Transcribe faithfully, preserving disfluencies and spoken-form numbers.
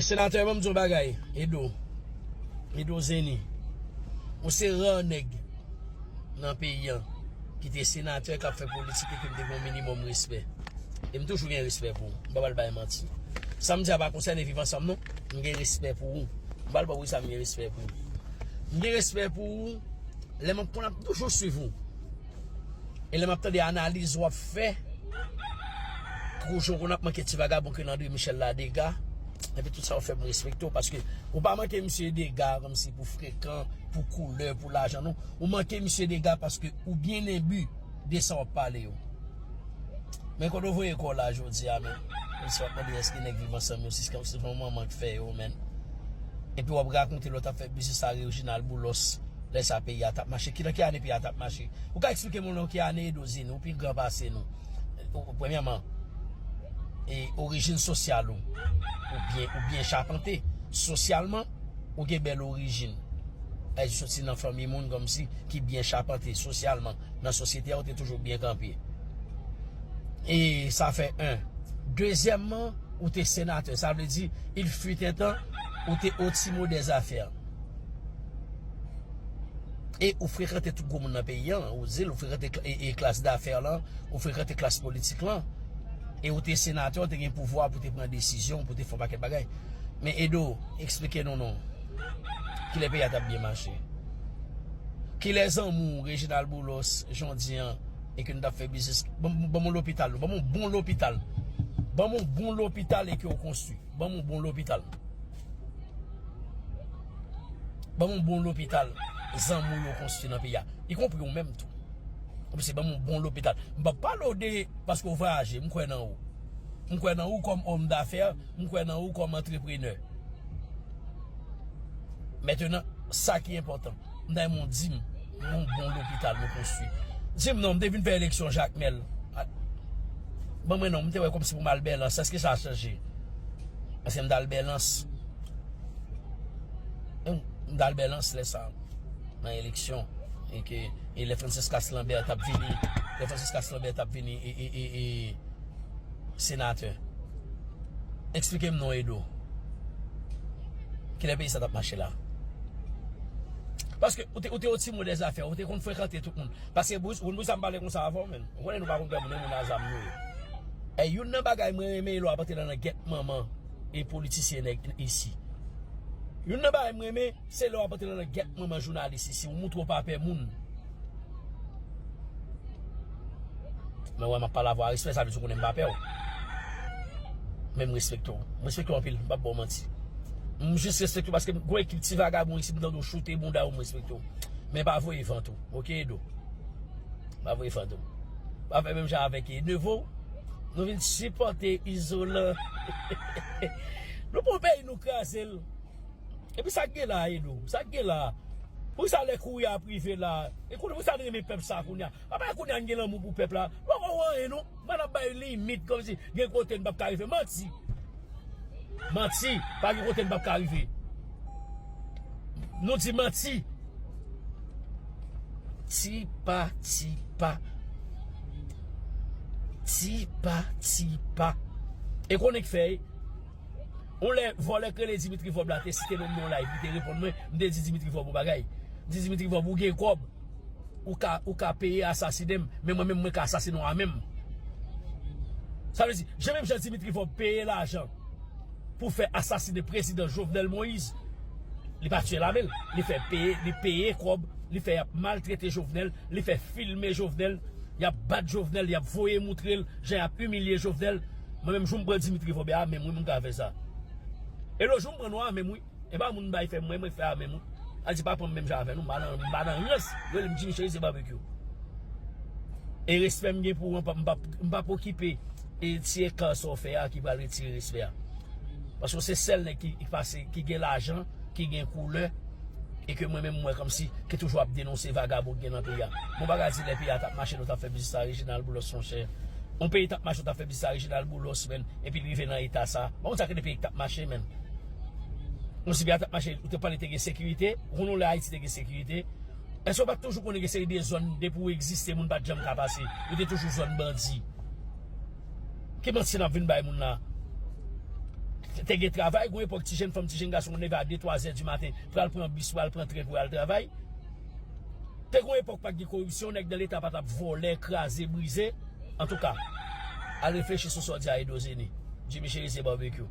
Senatè, ban m di w bagay, Edo. Edo Zeni. Ou se rare nèg nan peyi an ki te senatè, k ap fè politik e ke m te gen yon minimòm respè. E m toujou gen respè pou ou. M pa pral bay manti. Sa m di a pa konsène Viv Ansanm non. M gen respè pou ou. M pral ba w wi sa m gen respè pou ou. M gen respè pou ou. Lè m ap konn ap toujou swiv ou. E lè m ap tande analiz w ap fè, kou jan w konn ap manke ti vagabon ke Landry Michel la dega, epi tout sa w fè m respekte w, paske ou pa manke misye dega kòmsi pou frekan, pou koulè, pou lajan, non. Ou manke misye dega paske ou byen enbi de sa w ap pale yo. Men kote w voye kò w la jodi a, men. Kòmsi w ap mande èske nèg Viv Ansanm yo, si se yon manman k fè yo, men. Epi w ap rakonte lè w t ap fè biznis a Reginald Boulos, lè sa peyi a t ap mache. Ki, nan ki ane peyi a t ap mache? Ou ka eksplike moun nan ki ane Edo Zeni, ou pi gran pase nou. Ou, premyèman, e orijin sosyal ou, ou byen, ou byen chapante. Sosyalman, ou gen bèl orijin. Ay, soti nan fanmi moun kòmsi ki byen chapante sosyalman. Nan sosyete a, ou te toujou byen kanpe. E sa fè en. Dezyèmman, ou te senatè. Sa vle di, il fut un temps, ou te au timon des affaires. E ou frekante tout gwo moun nan peyi an, ou di l, ou frekante kl- e, e klas dafè lan, ou frekante klas politik lan. E ou te senatè, ou te gen pouvwa pou te pran desizyon, pou te fè yon pakèt bagay. Men Edo, eksplike nou non. Kilè peyi a t ap byen mache? Kilè zanmi w, Reginald Boulos, jan w di an, e ke nou t ap fè biznis? Ban m, ban m yon lopital, non. Ban m yon bon lopital. Ban m yon bon lopital e ke w konstwi. Ban m yon bon lopital. Ban m yon bon lopital. Zanmi w yo konstwi nan peyi a. Ikonpri ou menm tou. Ou se ban m yon bon lopital. M p ap pale w de paske w vwayaje. M kwè nan ou. M kwè nan ou kòm òm dafè. M kwè nan ou kòm antreprenè. Mentenan, sa ki enpòtan. M ta renmen w di m yon bon lopital nou konstwi. Di m non, m te vin fè eleksyon Jakmèl. A, ban mwen non, m te wè kòmsi pou m al Bèlans. Èske sa chanje? Paske m t al Bèlans. M t al Bèlans lè sa. Nan eleksyon. E ke, e lè Franciscas Lambert t ap vini. Lè Franciscas Lambert t ap vini. E, e, e, e, senatè. Eksplike m non, Edo. Kilè peyi sa t ap mache la? Paske ou te, ou te o timon dèzafè, ou te konn frekante tout moun. Paske Bruce, Bruce, sa m pale konsa avè w, men. Ou konnen nou pa konn pè moun, e moun a zam nou ye. E youn nan bagay mwen renmen, e lè w ap antre nan gèt manman e politisyen nèg isi. Youn nan bagay mwen renmen, se lè w ap antre nan gèt manman jounalis isi, ou moutre w pa pè moun. Men wè, m ap pale avè w a respè, sa vle di w konnen m pa pè w. Men m respekte w. M respekte w anpil, m p ap ba w manti. M jis respekte w paske m gwo ekip ti vagabon isi, m tande w choute bounda w, m respekte w. Men pa voye vant ou, oke, Edo? Pa voye vant ou. Pa fè menm jan avèk Enevo. Nou vin sipòte Izolan. Nou pran peyi, nou kraze l. Epi sa k gen la, Edo? Sa k gen la? Poukisa lè kouri ap rive la? E kounye, poukisa n renmen pèp sa kounye a? Apa kounye a n gen lanmou pou pèp la? Nou poko wè anyen non. Ban n ap bay limit kòmsi gen kote n p ap ka rive. Manti. Manti. Pa gen kote n p ap ka rive. Nou di manti. Ti pa, ti pa. Ti pa, ti pa. E konnen k fè, yon lè vòlè k rele Dimitri Vorbe la te site non m nan yon live, li te reponn mwen, m te di Dimitri Vorbe yon bagay. M di Dimitri Vorbe, ou gen kòb, ou ka, ou ka peye asasinen m, men mwen menm mwen ka asasinen w a men m. Sa vle di, jan menm jan Dimitri Vorbe peye lajan pou fè asasinen prezidan Jovenel Moïse, li pa tiye l a men l. Li fè peye, li peye kòb, li fè y ap maltrete Jovenel, li fè filme Jovenel, y ap bat Jovenel, y ap voye moutre l, jan y ap imilye Jovenel. Mwen menm, jou m pran Dimitri Vorbe a men m wi, m ka fè sa. E lòt jou m pran nou a men m wi. E pa moun bay fè mwen, mwen fè a men m wi. A di pa pran m menm jan avè nou, m pa nan, m pa nan rans. Yo rele m Jimmy Cherizier Barbecue. E respè m gen pou ou an, m p ap, m p ap okipe e ti eka sa w fè a ki pral retire respè a. Paske w se sèl nèg ki, ki pase, ki gen lajan, ki gen koulè, e ke mwen menm m wè kòmsi ki toujou ap denonse vagabon k gen nan peyi a. Bon, bagay di lè peyi a t ap mache, nou t ap fè biznis a Reginald Boulos, monchè. Yon peyi t ap mache, nou t ap fè biznis a Reginald Boulos, men, epi l rive nan eta sa. Bon, sa ki de peyi k t ap mache, men. Yon si peyi a t ap mache, ou te panse te gen sekirite, ou konnen lè Ayiti te gen sekirite. Èske w pa t toujou konnen gen seri de zòn, depi w egziste, moun pa t janm ka pase? Yo te toujou zòn bandi. Ki manti n ap vin bay moun la? Te gen travay, gon epòk ti jenn fanm, ti jenn gason leve a de, twa zè di maten, pral pran bis, pral pran tren pou al travay. Te gon epòk pa t gen koripsyon, nèg nan leta pa t ap vòlè, kraze, brize. Antouka, al reflechi sou sa w di a Edo Zeni. Jimmy Cherizier Barbecue.